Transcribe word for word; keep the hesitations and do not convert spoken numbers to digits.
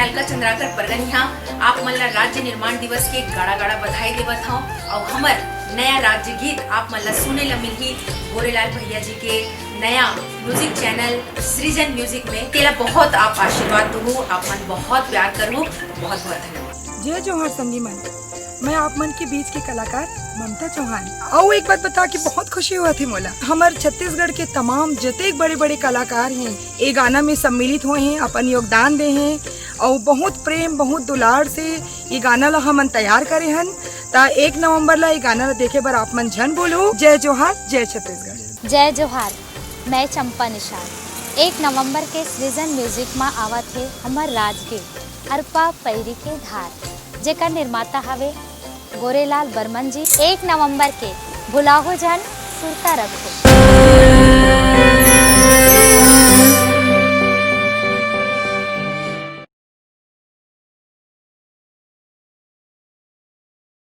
अलका चंद्राकर परगनिया आप मन ला राज्य निर्माण दिवस के गाड़ा गाड़ा बधाई देवत हव। अउ हमर नया राज्य गीत आप मन ला सुने ला मिलही गोरेलाल भैया जी के नया म्यूजिक चैनल सृजन म्यूजिक में। तेला बहुत आप आशीर्वाद दू, आप मन बहुत प्यार करू। बहुत बहुत धन्यवाद। जय जोहार संगी मन, मैं आप मन के बीच के कलाकार ममता चौहान। अउ एक बात बता के बहुत खुशी हुआ थी मोला, हमर छत्तीसगढ़ के तमाम जतेक बड़े बड़े कलाकार हैं, ये गाना में सम्मिलित हुए हैं, अपन योगदान दे हैं, अउ बहुत प्रेम, बहुत दुलार से ये गाना ला हमन तैयार करे हन। त एक नवंबर ला ये गाना ला देखे बर आप मन झन बोलू। जय जोहार, जय छत्तीसगढ़। जय जोहार, मैं चंपा निषाद। एक नवंबर के सृजन म्यूजिक मा आवत हे हमर राजगीत अरपा पैरी के धार, जेकर निर्माता हवे गोरेलाल बर्मन जी। एक नवंबर के भुलाहो झन सुरता रखो।